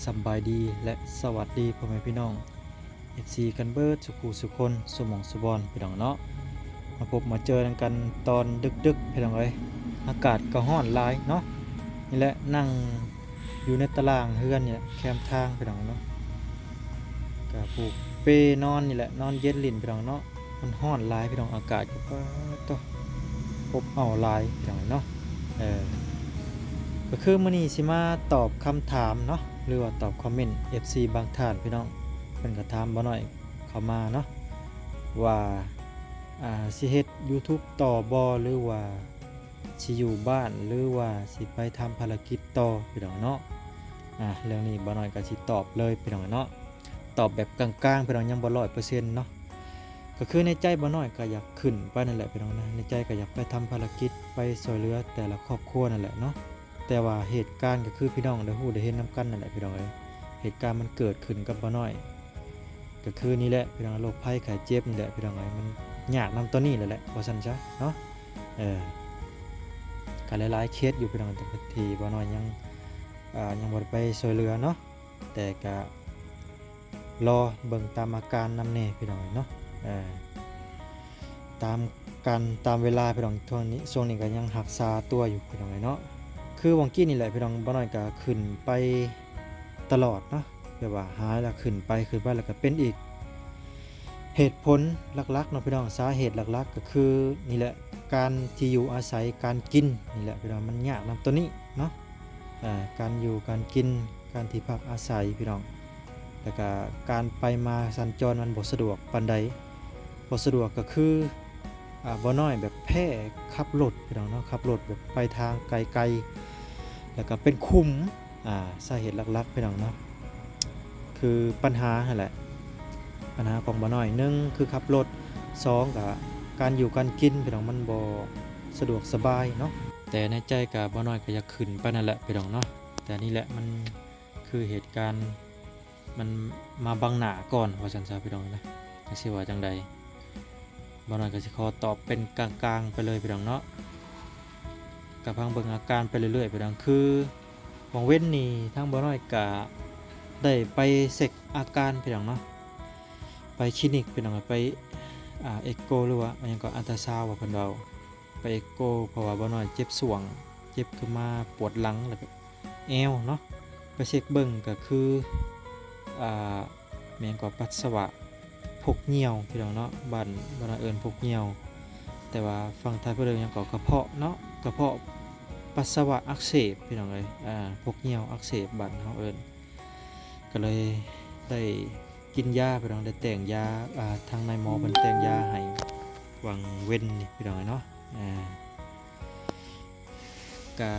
ສຳບາຍດີ ແລະ ສະຫວັດດີພໍ່ແມ່ພີ່ນ້ອງ ເອັຟຊີ ກັນເບິດສູ່ຄູ່ສູ່ຄົນ ສູ່ໝ່ອງສູ່ບ່ອນ ພີ່ນ້ອງເນາະ. ມາພົບມາເຈີນຳກັນຕອນດຶກໆ ພີ່ນ້ອງເອີຍ, ອາກາດກໍຮ້ອນຫຼາຍເນາະ. ນີ້ແຫຼະ ນັ່ງຢູ່ໃນຕາລ່າງເຮືອນນີ້ແຫຼະ ແຄມທາງ ພີ່ນ້ອງເນາະ, ກໍປູກເປນອນນີ້ແຫຼະ ນອນເຢັນຫຼິ້ນ ພີ່ນ້ອງເນາະ. ມັນຮ້ອນຫຼາຍ ພີ່ນ້ອງ, ອາກາດກໍ ປາດໂທ້ ອົບເອົາຫຼາຍ ພີ່ນ້ອງເນາະ. ເອີ ກໍຄືມື້ນີ້ຊິມາຕອບຄຳຖາມເນາະ ຫຼືວ່າຕອບຄອມເມັນ ເອັຟຊີ ບາງທ່ານ ພີ່ນ້ອງ ເພິ່ນກໍຖາມບ່າວນ້ອຍເຂົ້າມາເນາະ ວ່າ ອ່າ ຊິເຮັດ YouTube ຕໍ່ບໍ່ ຫຼືວ່າຊິຢູ່ບ້ານ ຫຼືວ່າຊິໄປທຳພາລະກິດຕໍ່ ພີ່ນ້ອງເນາະ. ອ່າ ເລື່ອງນີ້ບ່າວນ້ອຍກໍຊິຕອບເລີຍ ພີ່ນ້ອງເນາະ, ຕອບແບບກາງໆ ພີ່ນ້ອງ, ຍັງບໍ່ຮ້ອຍເປີເຊັນເນາະ. ກໍຄືໃນໃຈບ່າວນ້ອຍກໍຢາກຂຶ້ນໄປນັ້ນແຫຼະ ພີ່ນ້ອງນະ, ໃນໃຈກໍຢາກໄປທຳພາລະກິດ ໄປຊ່ວຍເຫຼືອແຕ່ລະຄອບຄົວນັ້ນແຫຼະເນາະ. ແຕ່ວ່າເຫດການກໍຄືພີ່ນ້ອງໄດ້ຮູ້ໄດ້ເຫັນນຳກັນນັ້ນແຫຼະ ພີ່ນ້ອງເອີຍ, ເຫດການມັນເກີດຂຶ້ນກັບບ່າວນ້ອຍ ກໍຄືນີ້ແຫຼະ ພີ່ນ້ອງ, ໂລກໄພໄຂ້ເຈັບນີ້ແຫຼະ ພີ່ນ້ອງເອີຍ, ມັນຍາກນຳຕົວນີ້ແຫຼະ ແຫຼະ ວ່າຊັ້ນຊະເນາະ. ເອີ ກໍຫຼາຍໆເຄສຢູ່ ພີ່ນ້ອງ, ທີ່ບ່າວນ້ອຍຍັງ ອ່າ ຍັງບໍ່ໄດ້ໄປຊ່ວຍເຫຼືອເນາະ, ແຕ່ກໍ ລໍເບິ່ງຕາມອາການນຳແດ່ ພີ່ນ້ອງເນາະ, ເອີ ຕາມການຕາມເວລາ ພີ່ນ້ອງ. ຊ່ວງນີ້ ຊ່ວງນີ້ກໍຍັງຮັກສາຕົວຢູ່ ພີ່ນ້ອງເນາະ. ຄືຫວ່າງກີ້ນີ້ແຫຼະ ພີ່ນ້ອງ, ບ່າວນ້ອຍກໍຂຶ້ນໄປຕະຫຼອດເນາະ, ແບບວ່າຫາຍແລ້ວຂຶ້ນໄປ ຂຶ້ນໄປ ແລ້ວກໍເປັນອີກ. ເຫດຜົນຫຼັກໆເນາະ ພີ່ນ້ອງ, ສາເຫດຫຼັກໆກໍຄືນີ້ແຫຼະ ການທີ່ຢູ່ອາໄສ ການກິນນີ້ແຫຼະ ພີ່ນ້ອງ, ມັນຍາກນຳຕົວນີ້ເນາະ. ອ່າ ການຢູ່ການກິນ ການທີ່ພັກອາໄສ ພີ່ນ້ອງ, ແລ້ວກະການໄປມາສັນຈອນມັນບໍ່ສະດວກປານໃດ. ບໍ່ສະດວກກໍຄື ອ່າ ບ່າວນ້ອຍແບບແພ້ຂັບລົດ ພີ່ນ້ອງເນາະ, ຂັບລົດແບບໄປທາງໄກໆ ແລ້ວກະເປັນຂຸມ. ອ່າ ສາເຫດຫຼັກໆ ພີ່ນ້ອງເນາະ ຄືປັນຫາຫັ້ນແຫຼະ, ປັນຫາຂອງບ່າວນ້ອຍ ໜຶ່ງ ຄືຂັບລົດ, ສອງ ກະການຢູ່ການກິນ ພີ່ນ້ອງ, ມັນບໍ່ສະດວກສະບາຍເນາະ. ແຕ່ໃນໃຈກະບ່າວນ້ອຍກໍຢາກຂຶ້ນໄປນັ້ນແຫຼະ ພີ່ນ້ອງເນາະ, ແຕ່ນີ້ແຫຼະ ມັນຄືເຫດການມັນມາບັງໜ້າກ່ອນ ວ່າຊັ້ນຊະ ພີ່ນ້ອງນະ, ຈັກຊິວ່າຈັ່ງໃດ. ບ່າວນ້ອຍກໍຊິຂໍຕອບເປັນກາງໆໄປເລີຍ ພີ່ນ້ອງເນາະ, ກໍຟັງເບິ່ງອາການໄປເລື້ອຍໆ ພີ່ນ້ອງ. ຄືຫວ່າງເວັນນີ້ທາງບ່າວນ້ອຍກະໄດ້ໄປເຊັກອາການ ພີ່ນ້ອງເນາະ, ໄປຄລີນິກ ພີ່ນ້ອງ, ໄປ ອ່າ ເອັກໂກ ຫຼືວ່າຫຍັງກໍ ອັນຕາຊາວ ວ່າເພິ່ນເວົ້າ, ໄປເອັກໂກ ເພາະວ່າບ່າວນ້ອຍເຈັບສ່ວງ ເຈັບຂຶ້ນມາປວດຫຼັງ ແລ້ວກໍ ແອວເນາະ. ໄປເຊັກເບິ່ງກໍຄື ອ່າ ແມ່ນກໍປັດສະວະພົກຍ່ຽວ ພີ່ນ້ອງເນາະ, ບ້ານ ບ້ານເຮົາເອີ້ນພົກຍ່ຽວ, ແຕ່ວ່າຝັ່ງໄທເພິ່ນເອີ້ນຫຍັງກໍກະເພາະເນາະ, ກະເພາະປັດສະວະອັກເສບ ພີ່ນ້ອງເອີຍ, ອ່າ ພົກຍ່ຽວອັກເສບ ບ້ານເຮົາເອີ້ນ. ກໍເລີຍໄດ້ກິນຢາ ພີ່ນ້ອງ, ໄດ້ແຕ່ງຢາ ອ່າ ທາງນາຍໝໍເພິ່ນແຕ່ງຢາໃຫ້ຫວ່າງເວັນນີ້ ພີ່ນ້ອງເອີຍເນາະ. ອ່າ ກະ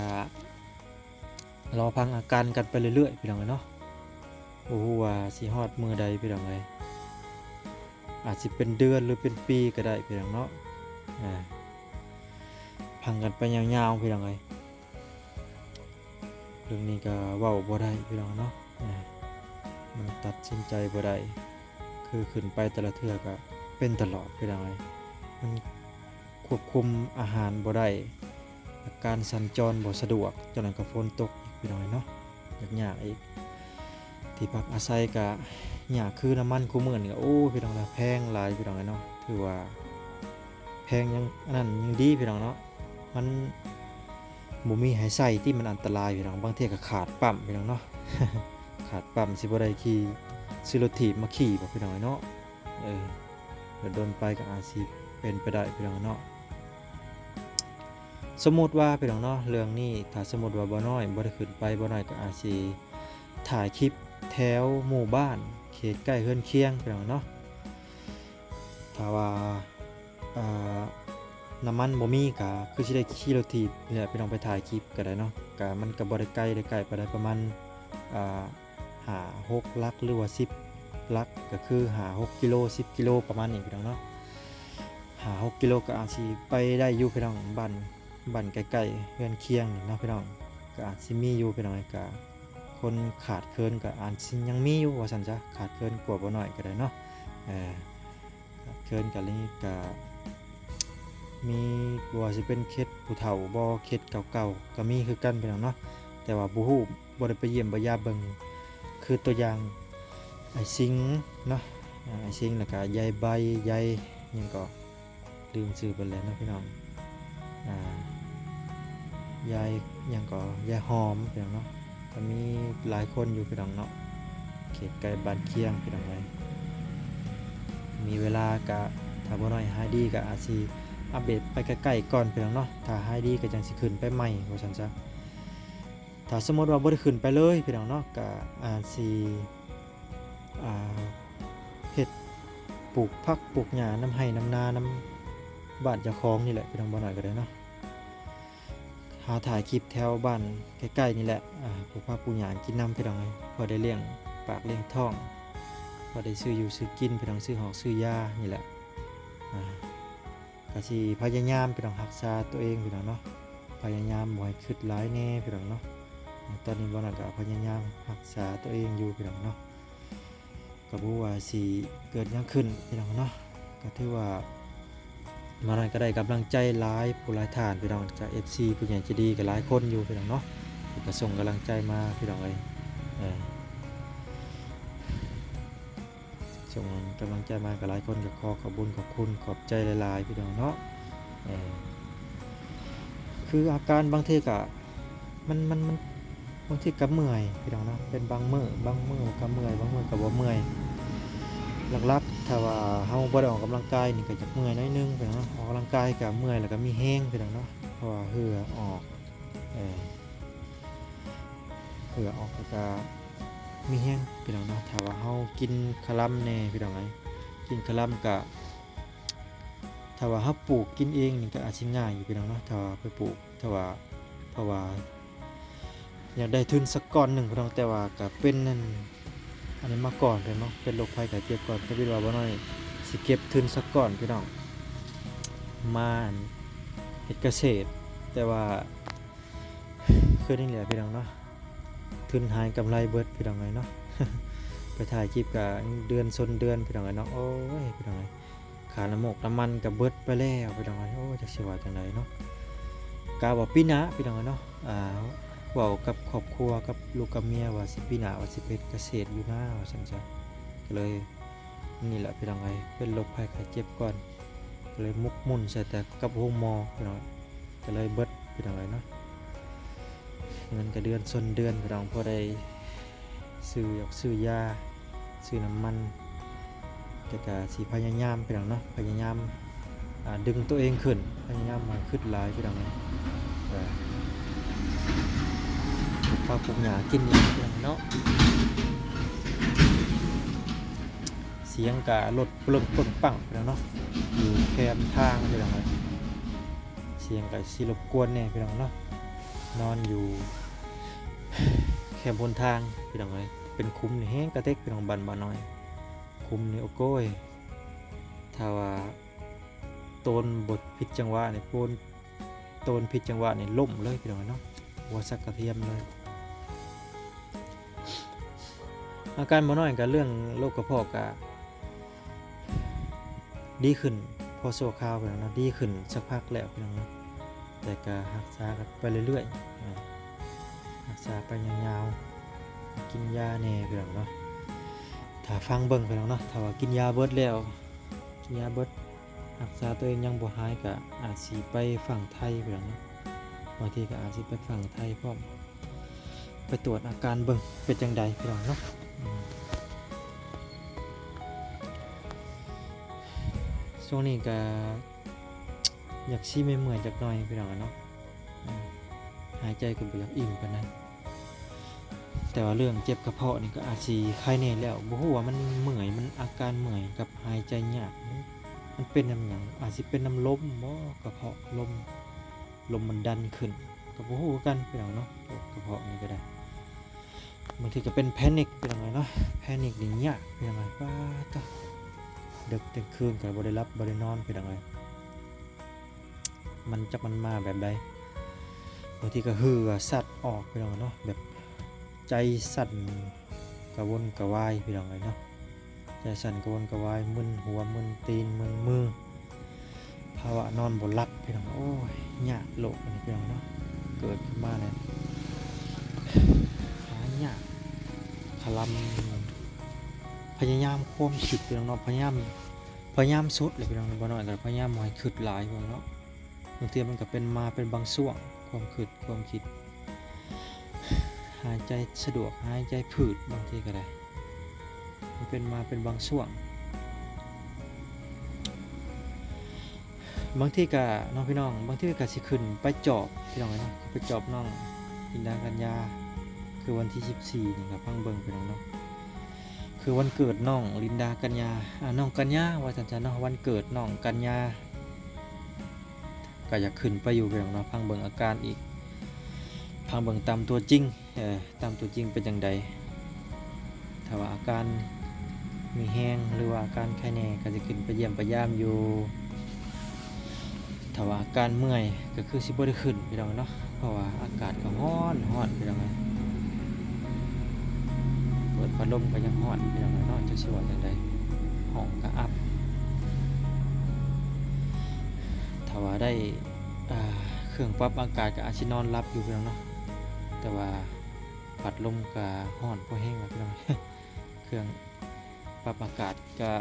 ລໍຟັງອາການກັນໄປເລື້ອຍໆ ພີ່ນ້ອງເອີຍເນາະ, ບໍ່ຮູ້ວ່າຊິຮອດມື້ໃດ ພີ່ນ້ອງເອີຍ, ອາດຊິເປັນເດືອນ ຫຼື ເປັນປີກໍໄດ້ ພີ່ນ້ອງເນາະ. ອ່າ ຟັງກັນໄປຍາວໆ ພີ່ນ້ອງເອີຍ, ເລື່ອງນີ້ກໍເວົ້າບໍ່ໄດ້ ພີ່ນ້ອງເນາະ, ອ່າ ມັນຕັດສິນໃຈບໍ່ໄດ້, ຄືຂຶ້ນໄປແຕ່ລະເທື່ອກໍເປັນຕະຫຼອດ ພີ່ນ້ອງເອີຍ, ມັນ ຄວບຄຸມອາຫານບໍ່ໄດ້, ການສັນຈອນບໍ່ສະດວກ, ຈາກນັ້ນກໍຝົນຕົກອີກ ພີ່ນ້ອງເນາະ, ຍາກໆອີກ. ທີ່ພັກອາໄສກໍຍາກ, ຄືນ້ຳມັນຄູ່ມື້ນີ້ກໍ ໂອ້ ພີ່ນ້ອງນະ, ແພງຫຼາຍ ພີ່ນ້ອງເນາະ, ຖືວ່າແພງຍັງ ອັນນັ້ນຍັງດີ ພີ່ນ້ອງເນາະ, ມັນບໍ່ມີໃຫ້ໃຊ້ຕິ, ມັນອັນຕະລາຍ ພີ່ນ້ອງ, ບາງເທື່ອກໍຂາດປ້ຳ ພີ່ນ້ອງເນາະ, ຂາດປ້ຳ ຊິບໍ່ໄດ້ຂີ່ ຊື້ລົດຖີບມາຂີ່ບໍ ພີ່ນ້ອງເນາະ. ເອີ ແລ້ວດົນໄປກໍອາດຊິເປັນໄປໄດ້ ພີ່ນ້ອງເນາະ. ສົມມຸດວ່າ ພີ່ນ້ອງເນາະ, ເລື່ອງນີ້ ຖ້າສົມມຸດວ່າບ່າວນ້ອຍບໍ່ໄດ້ຂຶ້ນໄປ, ບ່າວນ້ອຍກໍອາດຊິຖ່າຍຄລິບແຖວໝູ່ບ້ານເຂດໃກ້ເຮືອນຄຽງ ພີ່ນ້ອງເນາະ. ຖ້າວ່າ ອ່າ ນ້ຳມັນບໍ່ມີ ກໍຄືຊິໄດ້ຂີ່ລົດຖີບນີ້ແຫຼະ ພີ່ນ້ອງ, ໄປຖ່າຍຄລິບກໍໄດ້ເນາະ, ກໍມັນກໍບໍ່ໄດ້ໄກ ໄດ້ໃກ້ປານໃດ, ປະມານ ອ່າ ຫ້າຫົກຫຼັກ ຫຼືວ່າສິບຫຼັກ, ກໍຄືຫ້າຫົກກິໂລ ສິບກິໂລ ປະມານນີ້ ພີ່ນ້ອງເນາະ. ຫ້າຫົກກິໂລກໍອາດຊິໄປໄດ້ຢູ່ ພີ່ນ້ອງ, ບ້ານ ບ້ານໃກ້ໆເຮືອນຄຽງນີ້ເນາະ ພີ່ນ້ອງ, ກໍອາດຊິມີຢູ່ ພີ່ນ້ອງ, ກໍຄົນຂາດເຂີນກໍອາດຊິຍັງມີຢູ່ ວ່າຊັ້ນຊະ, ຂາດເຂີນກວ່າບໍ່ນ້ອຍກໍໄດ້ເນາະ. ເອີ ຂາດເຂີນກໍເລີຍ ກໍມີ ບໍ່ວ່າຊິເປັນເຂດຜູ້ເຖົ້າບໍ ເຂດເກົ່າໆ ກໍມີຄືກັນ ພີ່ນ້ອງເນາະ, ແຕ່ວ່າບໍ່ຮູ້ ບໍ່ໄດ້ໄປຢ້ຽມໄປຢາມເບິ່ງ ຄືຕົວຢ່າງອ້າຍສິງເນາະ ອາ ອ້າຍສິງ ແລ້ວກະຍາຍໃບ ຍາຍຫຍັງເກາະ ລືມຊື່ເພິ່ນແລ້ວເນາະພີ່ນ້ອງ ອາ ຍາຍຫຍັງເກາະ ຍາຍຫອມພີ່ນ້ອງເນາະ ກໍມີຫຼາຍຄົນຢູ່ພີ່ນ້ອງເນາະ ເຂດໃກ້ບ້ານຄຽງພີ່ນ້ອງເອີຍ ມີເວລາກະ ຖ້າບໍ່ນ້ອຍຫາຍດີກະອາດຊິອັບເດດໄປໃກ້ໆກ່ອນພີ່ນ້ອງເນາະ ຖ້າຫາຍດີກະຈັ່ງຊິຂຶ້ນໄປໃໝ່ວ່າຊັ້ນຊະ ຖ້າສົມມຸດວ່າບໍ່ໄດ້ຂຶ້ນໄປເລີຍພີ່ນ້ອງເນາະ ກະອາດຊິ ອ່າ ເຮັດ ປູກຜັກປູກຫຍ້ານຳໄຮ່ນຳນານຳບ້ານເຈົ້າຂອງນີ້ແຫຼະພີ່ນ້ອງ ບໍ່ນ້ອຍກໍໄດ້ເນາະ ຫາຖ່າຍຄລິບແຖວບ້ານໃກ້ໆນີ້ແຫຼະ ອ່າ ປູກຜັກປູກຫຍ້າກິນນຳພີ່ນ້ອງເອີຍ ພໍໄດ້ລ້ຽງປາກລ້ຽງທ້ອງ ພໍໄດ້ຊື້ຢູ່ຊື້ກິນພີ່ນ້ອງ ຊື້ຫອກຊື້ຢານີ້ແຫຼະ ອ່າ ກະຊິພະຍາຍາມພີ່ນ້ອງ ຮັກສາຕົວເອງພີ່ນ້ອງເນາະ ພະຍາຍາມບໍ່ໃຫ້ຄິດຫຼາຍແດ່ພີ່ນ້ອງເນາະ ຕອນນີ້ບໍ່ນ້ອຍກະພະຍາຍາມຮັກສາຕົວເອງຢູ່ພີ່ນ້ອງເນາະ ກໍບໍ່ຮູ້ວ່າຊິເກີດຫຍັງຂຶ້ນພີ່ນ້ອງເນາະ ກໍຖືວ່າ ມານ້ອຍກໍໄດ້ກຳລັງໃຈຫຼາຍຜູ້ຫຼາຍທ່ານພີ່ນ້ອງ ຈາກເອັຟຊີຜູ້ໃຫຍ່ໃຈດີກໍຫຼາຍຄົນຢູ່ພີ່ນ້ອງເນາະ ເພິ່ນກໍສົ່ງກຳລັງໃຈມາພີ່ນ້ອງເອີຍ ເອີ ສົ່ງກຳລັງໃຈມາກໍຫຼາຍຄົນ ກໍຂໍຂອບບຸນຂອບຄຸນຂອບໃຈຫຼາຍໆພີ່ນ້ອງເນາະ ເອີ ຄືອາການບາງເທື່ອກໍ ມັນ ມັນ ມັນ ບາງທີກໍເມື່ອຍພີ່ນ້ອງເນາະ ເປັນບາງມື້ ບາງມື້ກໍເມື່ອຍ ບາງມື້ກໍບໍ່ເມື່ອຍ ຫຼັກໆ ຖ້າວ່າເຮົາບໍ່ໄດ້ອອກກຳລັງກາຍນີ້ກໍຈະເມື່ອຍໜ້ອຍໜຶ່ງພີ່ນ້ອງເນາະ ອອກກຳລັງກາຍກໍເມື່ອຍ ແລ້ວກໍມີແຮງພີ່ນ້ອງເນາະ ເພາະວ່າເຫື່ອອກ ເອີ ເຫື່ອອອກ ແລ້ວກໍມີແຮງພີ່ນ້ອງເນາະ ຖ້າວ່າເຮົາກິນຄະລຳແດ່ພີ່ນ້ອງເອີຍ ກິນຄະລຳກໍ ຖ້າວ່າເຮົາປູກກິນເອງນີ້ກໍອາດຊິງ່າຍຢູ່ພີ່ນ້ອງເນາະ ຖ້າວ່າໄປປູກ ຖ້າວ່າ ເພາະວ່າຢາກໄດ້ທຶນສັກກ້ອນໜຶ່ງພີ່ນ້ອງ ແຕ່ວ່າກໍເປັນອັນ ອັນນີ້ມາກ່ອນເດ້ເນາະ ເປັນໂລກໄພໄຂ້ເຈັບກ່ອນ ກໍຄິດວ່າບໍ່ນ້ອຍຊິເກັບທຶນສັກກ້ອນພີ່ນ້ອງ ມາເຮັດກະເສດ ແຕ່ວ່າຄືນີ້ແຫຼະພີ່ນ້ອງເນາະ ທຶນຫາຍກຳໄລເບິດພີ່ນ້ອງເອີຍເນາະ ໄປຖ່າຍຄລິບກໍເດືອນຊົນເດືອນພີ່ນ້ອງເອີຍເນາະ ໂອ້ຍ ພີ່ນ້ອງເອີຍ ຄ່ານ້ຳມົກນ້ຳມັນກໍເບິດໄປແລ້ວພີ່ນ້ອງເອີຍ ໂອ້ ຈັກຊິວ່າຈັ່ງໃດເນາະ ກະວ່າປີໜ້າພີ່ນ້ອງເອີຍເນາະ ອ່າ ເວົ້າກັບຄອບຄົວກັບລູກກັບເມຍວ່າຊິປີໜ້າວ່າຊິໄປເຮັດກະເສດຢູ່ນາວ່າຊັ້ນຊະ ກໍເລີຍ ນີ້ແຫຼະພີ່ນ້ອງເອີຍ ເປັນໂລກໄພໄຂ້ເຈັບກ່ອນ ກໍເລີຍໝົກໝຸ່ນໃສ່ແຕ່ກັບໂຮງໝໍພີ່ນ້ອງ ກໍເລີຍເບິດພີ່ນ້ອງເອີຍເນາະ ເງິນກໍເດືອນຊົນເດືອນພີ່ນ້ອງ ພໍໄດ້ຊື້ຢອກຊື້ຢາ ຊື້ນ້ຳມັນ ແຕ່ກໍຊິພະຍາຍາມພີ່ນ້ອງເນາະ ພະຍາຍາມ ອ່າ ດຶງຕົວເອງຂຶ້ນ ພະຍາຍາມບໍ່ໃຫ້ຄິດຫຼາຍພີ່ນ້ອງເອີຍ ເອີ ປູກຜັກປູກຫຍ້າກິນອີກພີ່ນ້ອງເນາະ ສຽງກະລົດປຶ້ງປຶ້ງປັ້ງພີ່ນ້ອງເນາະ ຢູ່ແຄມທາງພີ່ນ້ອງເອີຍ ສຽງກະຊິລົບກວນແດ່ພີ່ນ້ອງເນາະ ນອນຢູ່ແຄມຫົນທາງພີ່ນ້ອງເອີຍ ເປັນຂຸມນີ້ແຮງກະເຕັກພີ່ນ້ອງ ບ້ານບໍ່ນ້ອຍ ຂຸມນີ້ ໂອ້ໂກຍ ຖ້າວ່າໂຕນບໍ່ຜິດຈັງຫວະນີ້ ໂຕນ ໂຕນຜິດຈັງຫວະນີ້ລົ້ມເລີຍພີ່ນ້ອງເນາະ ບໍ່ສັກກະທຽມເລີຍ ອາການບໍ່ນ້ອຍກໍເລື່ອງໂລກກະເພາະກະດີຂຶ້ນພໍຊົ່ວຄາວພີ່ນ້ອງເນາະ ດີຂຶ້ນສັກພັກແລ້ວພີ່ນ້ອງເນາະ ແຕ່ກະຮັກສາກັນໄປເລື້ອຍໆ ອາ ຮັກສາໄປຍາວໆ ກິນຢາແດ່ພີ່ນ້ອງເນາະ ຖ້າຟັງເບິ່ງພີ່ນ້ອງເນາະ ຖ້າວ່າກິນຢາເບິດແລ້ວ ກິນຢາເບິດ ຮັກສາຕົວເອງຍັງບໍ່ຫາຍ ກະອາດຊິໄປຝັ່ງໄທພຸ້ນແຫຼະເນາະ ບາງທີກະອາດຊິໄປຝັ່ງໄທພ້ອມ ໄປກວດອາການເບິ່ງເປັນຈັ່ງໃດພີ່ນ້ອງເນາະ. ອືມ ຊ່ວງນີ້ກະຢາກຊິເມື່ອຍໆຈັກໜ່ອຍພີ່ນ້ອງເນາະ ອືມ ຫາຍໃຈກໍບໍ່ຢາກອີ່ມປານໃດ. ແຕ່ວ່າເລື່ອງເຈັບກະເພາະນີ້ກໍອາດຊິໄຄແນ່ແລ້ວ ບໍ່ຮູ້ວ່າມັນເມື່ອຍ ມັນອາການເມື່ອຍກັບຫາຍໃຈຍາກ ມັນເປັນນຳຫຍັງ ອາດຊິເປັນນຳລົມບໍ ກະເພາະລົມ ລົມມັນດັນຂຶ້ນ ກໍບໍ່ຮູ້ຄືກັນພີ່ນ້ອງເນາະ ກະເພາະນີ້ກໍໄດ້ ບາງທີກໍເປັນແພນິກພີ່ນ້ອງເອີຍເນາະ ແພນິກນີ້ຍາກພີ່ນ້ອງເອີຍ ປາດໂທ້ ເດິກກາງຄືນກໍບໍ່ໄດ້ຫຼັບບໍ່ໄດ້ນອນພີ່ນ້ອງເອີຍ. ມັນ ຈັກມັນມາແບບໃດ ບາງທີກໍເຫື່ອສັດອອກພີ່ນ້ອງເນາະ ແບບໃຈສັ່ນກະວົນກະວາຍພີ່ນ້ອງເອີຍເນາະ ໃຈສັ່ນກະວົນກະວາຍ ມຶນຫົວ ມຶນຕີນ ມຶນມື ພາວະນອນບໍ່ຫຼັບພີ່ນ້ອງ ໂອ້ຍ ຍາກໂລກອັນນີ້ພີ່ນ້ອງເນາະ ເກີດຂຶ້ນມາແລ້ວຫາຍາກ ໄຄ ພະລຳ ພະຍາຍາມຄວາມຄິດ ພີ່ນ້ອງເນາະ, ພະຍາຍາມ ພະຍາຍາມສຸດແຫຼະ ພີ່ນ້ອງ. ບໍ່ນ້ອຍກໍພະຍາຍາມບໍ່ໃຫ້ຄິດຫຼາຍ ພີ່ນ້ອງເນາະ. ບາງເທື່ອມັນກໍເປັນມາເປັນບາງຊ່ວງ ຄວາມຄິດ ຄວາມຄິດ ຫາຍໃຈສະດວກ ຫາຍໃຈຜືດ ບາງທີກໍໄດ້ ມັນເປັນມາເປັນບາງຊ່ວງ. ບາງທີກະເນາະ ພີ່ນ້ອງ, ບາງທີກະຊິຂຶ້ນໄປຈອບ ພີ່ນ້ອງເອີຍເນາະ, ໄປຈອບນ້ອງລິນດາ ກັນຍາ ຄືວັນທີສິບສີ່ນີ້ ກໍຟັງເບິ່ງ ພີ່ນ້ອງເນາະ. ຄືວັນເກີດນ້ອງລິນດາ ກັນຍາ ອາ ນ້ອງກັນຍາ ວ່າຊັ້ນຊະເນາະ, ວັນເກີດນ້ອງກັນຍາ ກໍຢາກຂຶ້ນໄປຢູ່ ພີ່ນ້ອງເນາະ, ຟັງເບິ່ງອາການອີກ ຟັງເບິ່ງຕາມຕົວຈິງ ເອີ ຕາມຕົວຈິງເປັນຈັ່ງໃດ. ຖ້າວ່າອາການມີແຮງ ຫຼືວ່າອາການໄຄແນ່ ກໍຈະຂຶ້ນໄປຢ້ຽມໄປຢາມຢູ່. ຖ້າວ່າອາການເມື່ອຍ ກໍຄືຊິບໍ່ໄດ້ຂຶ້ນ ພີ່ນ້ອງເນາະ, ເພາະວ່າອາກາດກໍຮ້ອນ ຮ້ອນ ພີ່ນ້ອງເອີຍ. ເປີດພັດລົມກໍຍັງຮ້ອນ ພີ່ນ້ອງເນາະ, ຈັກຊິວ່າຈັ່ງໃດ, ຫ້ອງກໍອັບ. ຖ້າວ່າໄດ້ ອ່າ ເຄື່ອງປັບອາກາດກໍອາດຊິນອນຫຼັບຢູ່ ພີ່ນ້ອງເນາະ, ແຕ່ວ່າພັດລົມກໍຮ້ອນພໍແຮງແລ້ວ ພີ່ນ້ອງ. ເຄື່ອງປັບອາກາດກໍ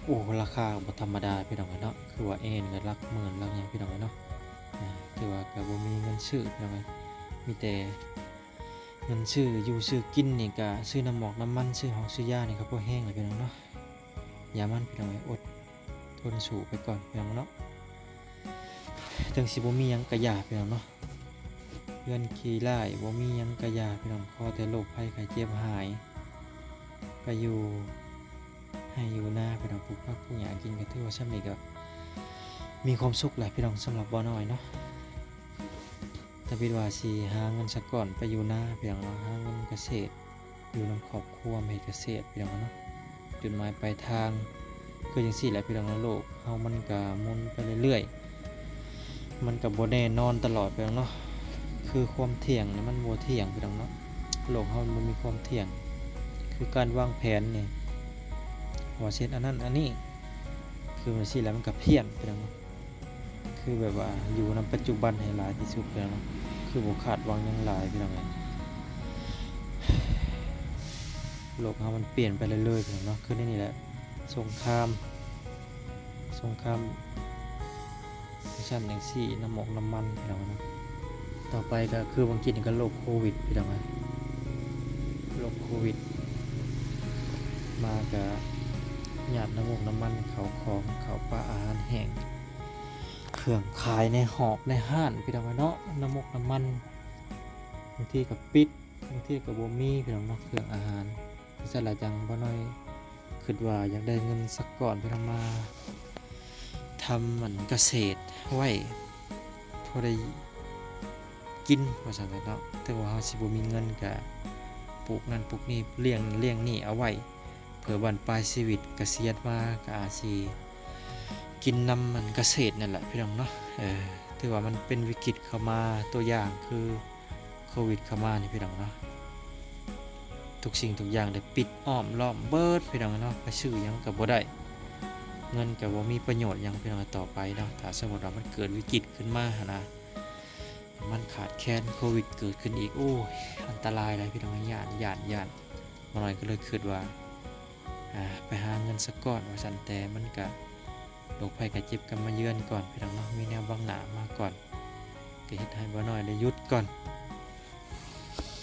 ໂອ້ ລາຄາບໍ່ທຳມະດາ ພີ່ນ້ອງເອີຍເນາະ, ຄືວ່າແອນີ້ກໍຫຼັກໝື່ນຫຼັກຫຍັງ ພີ່ນ້ອງເອີຍເນາະ. ອ່າ ຖືວ່າກໍບໍ່ມີເງິນຊື້ ພີ່ນ້ອງເອີຍ, ມີແຕ່ເງິນຊື້ຢູ່ຊື້ກິນນີ້ ກໍຊື້ນ້ຳໝອກນ້ຳມັນ ຊື້ຮອກຊື້ຢານີ້ກໍພໍແຮງແລ້ວ ພີ່ນ້ອງເນາະ. ຢ່າມັນ ພີ່ນ້ອງເອີຍ, ອົດທົນສູ້ໄປກ່ອນ ພີ່ນ້ອງເນາະ. ເຖິງຊິບໍ່ມີຫຍັງກໍຢ່າ ພີ່ນ້ອງເນາະ, ເຮືອນຂີ້ລ້າຍ ບໍ່ມີຫຍັງກະຢ່າ ພີ່ນ້ອງ, ຂໍແຕ່ໂລກໄພໄຂ້ເຈັບຫາຍ ໄປຢູ່ໄຮ່ຢູ່ນາ ພີ່ນ້ອງ, ປູກຜັກປູກຫຍ້າກິນ ກໍຖືວ່າສ່ຳນີ້ກໍມີຄວາມສຸກແຫຼະ ພີ່ນ້ອງ, ສຳລັບບໍ່ນ້ອຍເນາະ. ທຳອິດວ່າຊິຫາເງິນສາກອນໄປຢູ່ນາ ພີ່ນ້ອງເນາະ, ຫາເງິນກະເສດ ຢູ່ນຳຄອບຄົວ ມາເຮັດກະເສດ ພີ່ນ້ອງເນາະ. ຈຸດໝາຍປາຍທາງຄືຈັ່ງຊີ້ແຫຼະ ພີ່ນ້ອງເນາະ, ໂລກເຮົາມັນກະໝູນໄປເລື້ອຍໆ ມັນກະບໍ່ແນ່ນອນຕະຫຼອດ ພີ່ນ້ອງເນາະ. ຄືຄວາມທ່ຽງນີ້ມັນບໍ່ທ່ຽງ ພີ່ນ້ອງເນາະ, ໂລກເຮົາມັນບໍ່ມີຄວາມທ່ຽງ. ຄືການວາງແຜນນີ້ ວ່າຊິເຮັດອັນນັ້ນອັນນີ້ ຄືມັນຊີ້ແຫຼະ ມັນກະພຽນ ພີ່ນ້ອງເນາະ. ຄືແບບວ່າຢູ່ນຳປັດຈຸບັນໃຫ້ຫຼາຍທີ່ສຸດ ພີ່ນ້ອງເນາະ, ຄືບໍ່ຄາດຫວັງຫຍັງຫຼາຍ ພີ່ນ້ອງເອີຍ. ໂລກເຮົາມັນປ່ຽນໄປເລື້ອຍໆ ພີ່ນ້ອງເນາະ, ຄືໃນນີ້ແຫຼະ ສົງຄາມ ສົງຄາມ ຈັ່ງຊັ້ນຈັ່ງຊີ້ ນ້ຳໝອກນ້ຳມັນ ພີ່ນ້ອງເນາະ. ຕໍ່ໄປກໍຄືຫວ່າງກິນກໍໂລກໂຄວິດ ພີ່ນ້ອງເອີຍ, ໂລກໂຄວິດມາກໍຍາດນ້ຳໝອກນ້ຳມັນ ເຂົ້າຂອງ ເຂົ້າປາ ອາຫານແຫ້ງ ເຄື່ອງຂາຍໃນຫອກໃນຮ້ານ ພີ່ນ້ອງເອີຍເນາະ, ນ້ຳໝອກນ້ຳມັນ ບາງທີກໍປິດ ບາງທີກໍບໍ່ມີ ພີ່ນ້ອງເນາະ, ເຄື່ອງອາຫານ. ຊັ້ນລະຈັ່ງບໍ່ນ້ອຍຄິດວ່າຢາກໄດ້ເງິນສາກອນ ພີ່ນ້ອງ, ມາທຳອັນກະເສດໄວ້ ພໍໄດ້ກິນ ວ່າຊັ້ນເນາະ. ເຖິງວ່າເຮົາຊິບໍ່ມີເງິນ ກະປູກນັ້ນປູກນີ້ ລ້ຽງນັ້ນລ້ຽງນີ້ເອົາໄວ້ ເພື່ອບັ້ນປາຍຊີວິດ ກະສຽນມາກໍອາດຊິກິນນຳອັນກະເສດນັ້ນແຫຼະ ພີ່ນ້ອງເນາະ. ເອີ ຖືວ່າມັນເປັນວິກິດເຂົ້າມາ, ຕົວຢ່າງຄືໂຄວິດເຂົ້າມານີ້ ພີ່ນ້ອງເນາະ, ທຸກສິ່ງທຸກຢ່າງໄດ້ປິດອ້ອມລ້ອມເບິດ ພີ່ນ້ອງເນາະ, ໄປຊື້ຫຍັງກໍບໍ່ໄດ້ ເງິນກໍບໍ່ມີປະໂຫຍດຫຍັງ ພີ່ນ້ອງ. ຕໍ່ໄປເນາະ ຖ້າສົມມຸດວ່າມັນເກີດວິກິດຂຶ້ນມາຫັ້ນນະ ມັນຂາດແຄນ ໂຄວິດເກີດຂຶ້ນອີກ ໂອ້ຍ ອັນຕະລາຍຫຼາຍ ພີ່ນ້ອງ, ຢ້ານ ຢ້ານ ຢ້ານ. ໝໍນ້ອຍກໍເລີຍຄິດວ່າ ອ່າ ໄປຫາເງິນສາກອນວ່າຊັ້ນ, ແຕ່ມັນກະ ໂລກໄພໄຂ້ເຈັບກໍມາເຢືອນກ່ອນ ພີ່ນ້ອງເນາະ, ມີແນວບັງໜ້າມາກ່ອນ ກໍເຮັດໃຫ້ໝໍນ້ອຍໄດ້ຢຸດກ່ອນ,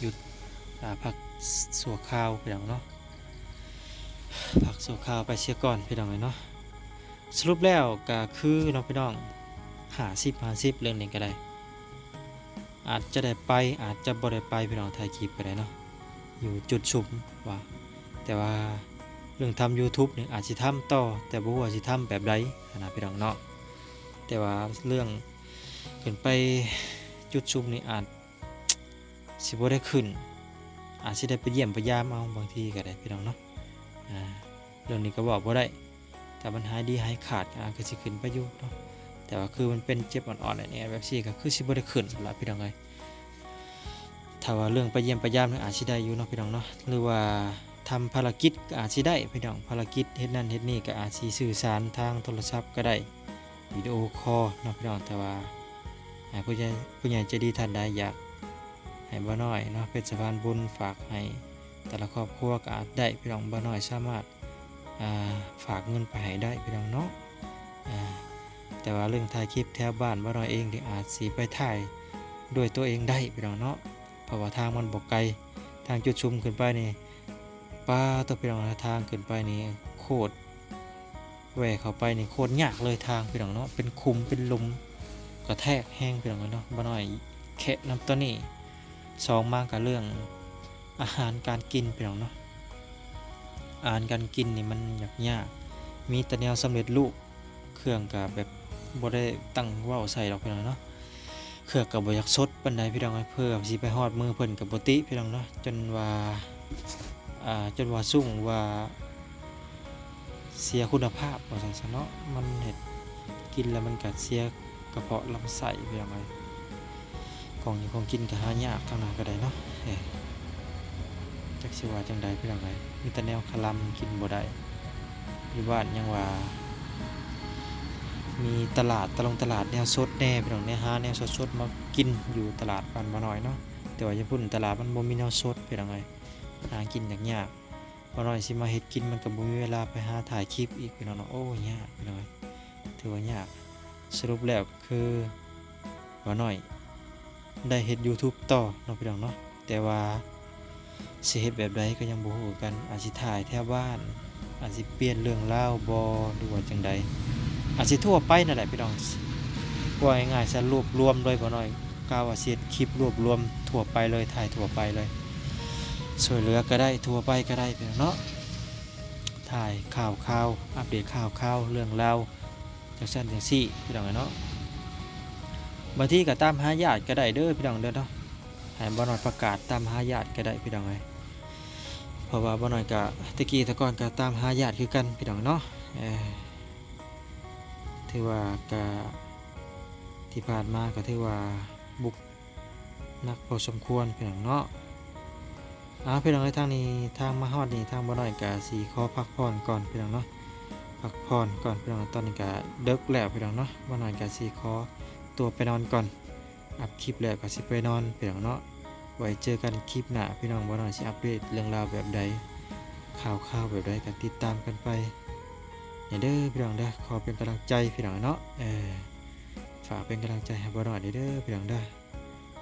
ຢຸດ ອ່າ ພັກຊົ່ວຄາວ ພີ່ນ້ອງເນາະ, ພັກຊົ່ວຄາວໄປເສຍກ່ອນ ພີ່ນ້ອງເອີຍເນາະ. ສະຫຼຸບແລ້ວກໍຄືເນາະ ພີ່ນ້ອງ ຫ້າສິບ ຫ້າສິບ ເລື່ອງນີ້ກໍໄດ້ ອາດຈະໄດ້ໄປ ອາດຈະບໍ່ໄດ້ໄປ ພີ່ນ້ອງ, ຖ່າຍຄລິບກໍໄດ້ເນາະ ຢູ່ຈຸດຊຸມວ່າ, ແຕ່ວ່າເລື່ອງທຳ YouTube ນີ້ອາດຊິທຳຕໍ່ ແຕ່ບໍ່ຮູ້ວ່າຊິທຳແບບໃດຫັ້ນນະ ພີ່ນ້ອງເນາະ. ແຕ່ວ່າເລື່ອງຂຶ້ນໄປຈຸດຊຸມນີ້ອາດຊິບໍ່ໄດ້ຂຶ້ນ, ອາດຊິໄດ້ໄປຢ້ຽມໄປຢາມເອົາ ບາງທີກໍໄດ້ ພີ່ນ້ອງເນາະ. ອ່າ ເລື່ອງນີ້ກໍເວົ້າບໍ່ໄດ້ ຖ້າມັນຫາຍດີຫາຍຂາດ ອາ ກໍຊິຂຶ້ນໄປຢູ່ເນາະ, ແຕ່ວ່າຄືມັນເປັນເຈັບອ່ອນໆ ແອດໆ ແບບຊີ້ ກໍຄືຊິບໍ່ໄດ້ຂຶ້ນລະ ພີ່ນ້ອງເອີຍ. ຖ້າວ່າເລື່ອງໄປຢ້ຽມໄປຢາມນີ້ອາດຊິໄດ້ຢູ່ເນາະ ພີ່ນ້ອງເນາະ, ຫຼືວ່າທຳພາລະກິດກໍອາດຊິໄດ້ ພີ່ນ້ອງ, ພາລະກິດເຮັດນັ້ນເຮັດນີ້ກໍອາດຊິສື່ສານທາງໂທລະສັບກໍໄດ້ ວິດີໂອຄໍເນາະ ພີ່ນ້ອງ. ແຕ່ວ່າ ອ່າ ຜູ້ໃຫຍ່ ຜູ້ໃຫຍ່ໃຈດີທ່ານໃດຢາກ ໃຫ້ບໍ່ນ້ອຍເນາະ ເປັນສະພານບຸນ ຝາກໃຫ້ ແຕ່ລະຄອບຄົວກໍອາດໄດ້ພີ່ນ້ອງ ບ່າວນ້ອຍສາມາດ ອ່າ ຝາກເງິນໄປໃຫ້ໄດ້ພີ່ນ້ອງເນາະ. ອ່າ ແຕ່ວ່າເລື່ອງຖ່າຍຄລິບແຖວບ້ານ ບ່າວນ້ອຍເອງນີ້ອາດຊິໄປຖ່າຍດ້ວຍຕົວເອງໄດ້ພີ່ນ້ອງເນາະ ເພາະວ່າທາງມັນບໍ່ໄກ ທາງຈຸດຊຸມຂຶ້ນໄປນີ້ ປາໂຕ ພີ່ນ້ອງ ທາງຂຶ້ນໄປນີ້ໂຄດ ແວ່ເຂົ້າໄປນີ້ໂຄດຍາກເລີຍທາງພີ່ນ້ອງເນາະ ເປັນຂຸມເປັນຫຼຸມ ກະແທກແຮງພີ່ນ້ອງເອີຍເນາະ. ບ່າວນ້ອຍແຄະນຳໂຕນີ້ ສອງມາກະເລື່ອງອາຫານການກິນພີ່ນ້ອງເນາະ ອາຫານການກິນນີ້ມັນຍາກໆ ມີແຕ່ແນວສຳເລັດຮູບ ເຄື່ອງກະແບບບໍ່ໄດ້ຕັ້ງເວົ້າໃສ່ດອກພີ່ນ້ອງເນາະ ເຄື່ອງກະບໍ່ຢາກສົດປານໃດພີ່ນ້ອງເອີຍ ເພື່ອຊິໄປຮອດມືເພິ່ນກະບໍ່ຕິພີ່ນ້ອງເນາະ ຈົນວ່າ ອ່າ ຈົນວ່າສູງວ່າ ເສຍຄຸນນະພາບວ່າຊັ້ນຊະເນາະ ມັນເຮັດກິນແລ້ວມັນກະເສຍກະເພາະລຳໄສ້ພີ່ນ້ອງເອີຍ. ຂອງຢູ່ຂອງກິນກະຫາຍາກທາງນັ້ນກະໄດ້ເນາະ ເອີ ຈັກຊິວ່າຈັ່ງໃດພີ່ນ້ອງເອີຍ ມີແຕ່ແນວຄະລຳກິນບໍ່ໄດ້. ຢູ່ບ້ານຍັງວ່າມີຕະຫຼາດ ຕະຫຼົງຕະຫຼາດແນວສົດແດ່ພີ່ນ້ອງ ແນວຫາແນວສົດໆມາກິນຢູ່ຕະຫຼາດບ້ານບ່າວນ້ອຍເນາະ ແຕ່ວ່າຢູ່ພຸ້ນຕະຫຼາດມັນບໍ່ມີແນວສົດພີ່ນ້ອງເອີຍ ຫາກິນຍາກໆ. ບ່າວນ້ອຍຊິມາເຮັດກິນ ມັນກໍບໍ່ມີເວລາໄປຫາຖ່າຍຄລິບອີກພີ່ນ້ອງເນາະ ໂອ້ ຍາກພີ່ນ້ອງເອີຍ ຖືວ່າຍາກ. ສະຫຼຸບແລ້ວຄືບ່າວນ້ອຍໄດ້ເຮັດຢູທູບຕໍ່ເນາະພີ່ນ້ອງເນາະ ແຕ່ວ່າຊິເຮັດແບບໃດກໍຍັງບໍ່ຮູ້ຄືກັນ ອາດຊິຖ່າຍແຖວບ້ານ ອາດຊິປ່ຽນເລື່ອງລາວບໍ່ ຫຼືວ່າຈັ່ງໃດ ອາດຊິທົ່ວໄປນັ້ນແຫຼະພີ່ນ້ອງ. ເວົ້າງ່າຍໆຊະ ລວບລວມໂດຍບ່າວນ້ອຍ ກ່າວວ່າຊິເຮັດຄລິບລວບລວມທົ່ວໄປເລີຍ ຖ່າຍທົ່ວໄປເລີຍ ຊ່ວຍເຫຼືອກໍໄດ້ ທົ່ວໄປກໍໄດ້ພີ່ນ້ອງເນາະ ຖ່າຍຂ່າວຄາວ ອັບເດດຂ່າວຄາວເລື່ອງລາວ ຈັ່ງຊັ້ນຈັ່ງຊີ້ພີ່ນ້ອງເອີຍເນາະ. ບາງທີກໍຕາມຫາຍາດກໍໄດ້ເດີພີ່ນ້ອງເດີເນາະ ໃຫ້ບ່າວນ້ອຍປະກາດຕາມຫາຍາດກໍໄດ້ພີ່ນ້ອງເອີຍ ເພາະວ່າບ່າວນ້ອຍກໍແຕ່ກີ້ແຕ່ກ່ອນກໍຕາມຫາຍາດຄືກັນພີ່ນ້ອງເນາະ. ເອີ ຖືວ່າກະ ທີ່ຜ່ານມາກໍຖືວ່າບຸກໜັກພໍສົມຄວນພີ່ນ້ອງເນາະ. ເອົາ ພີ່ນ້ອງເອີຍ ທາງນີ້ ທາງມາຮອດນີ້ ທາງບ່າວນ້ອຍກະຊິຂໍພັກຜ່ອນກ່ອນພີ່ນ້ອງເນາະ ພັກຜ່ອນກ່ອນພີ່ນ້ອງ. ຕອນນີ້ກະເດິກແລ້ວພີ່ນ້ອງເນາະ ບ່າວນ້ອຍກະຊິຂໍຕົວໄປນອນກ່ອນ ອັບຄລິບແລ້ວກໍຊິໄປນອນພີ່ນ້ອງເນາະ. ໄວ້ເຈີກັນຄລິບໜ້າພີ່ນ້ອງ ບ່າວນ້ອຍຊິອັບເດດເລື່ອງລາວແບບໃດ ຂ່າວຄາວແບບໃດກໍຕິດຕາມກັນໄປແດ່ເດີພີ່ນ້ອງເດີ. ຂໍເປັນກຳລັງໃຈພີ່ນ້ອງເນາະ ເອີ ຝາກເປັນກຳລັງໃຈໃຫ້ບ່າວນ້ອຍແດ່ເດີພີ່ນ້ອງເດີ.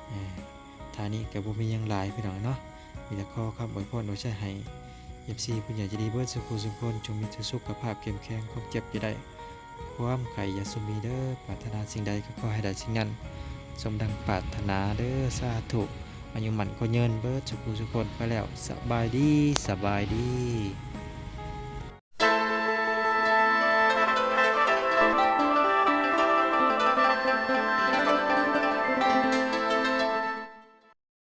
ເອີ ທ້າຍນີ້ກໍບໍ່ມີຫຍັງຫຼາຍພີ່ນ້ອງເນາະ ມີແຕ່ຂໍຄຳອວຍພອນອວຍໄຊໃຫ້ ເອັຟຊີ ຜູ້ໃຫຍ່ໃຈດີເບິດສູ່ຜູ້ສູ່ຄົນ ຈົ່ງມີແຕ່ສຸຂະພາບເຂັ້ມແຂງ ຄວາມເຈັບຢ່າໄດ້ ຄວາມໄຂ້ຢ່າຊຸມມີເດີ. ປາດຖະໜາສິ່ງໃດກໍຂໍໃຫ້ໄດ້ສິ່ງນັ້ນ ສົມດັ່ງປາດຖະໜາເດີ ສາທຸ. ອາຍຸໝັ້ນຂວັນຍືນເບິດສູ່ຜູ້ສູ່ຄົນ. ໄປແລ້ວ ສະບາຍດີ ສະບາຍດີ.